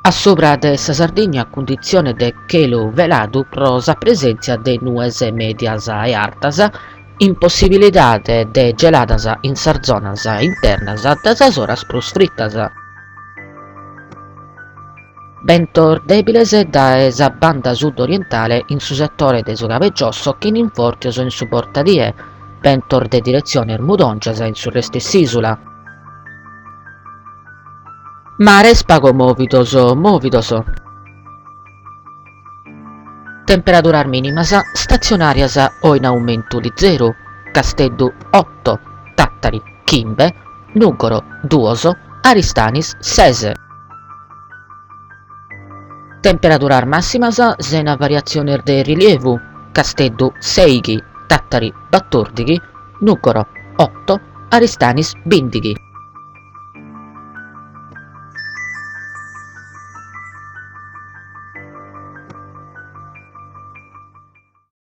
A subra de sa Sardigna cunditzione de chelu veladu pro sa presèntzia de nues mèdias e artas, impossibilidade de geladas in sas zonas internas dae sas oras prus fritas. Bentos dèbiles dae sa banda sud-orientale in su setore de su Cabu 'e Giosso chin infòrtios in su bortadie, bentos de diretziones mudòngias in su restu 'e s'ìsula. Mares pagu mòvidos o mòvidos. Temperaduras mìnimas statzionàrias o in aumentu lizeru, Casteddu oto, Tàtari chimbe, Nùgoro duos, Aristanis ses. Temperaduras màssimas sena variatziones de rilievu, Casteddu sèighi, Tàtari batòrdighi, Nùgoro oto, Aristanis bìndighi.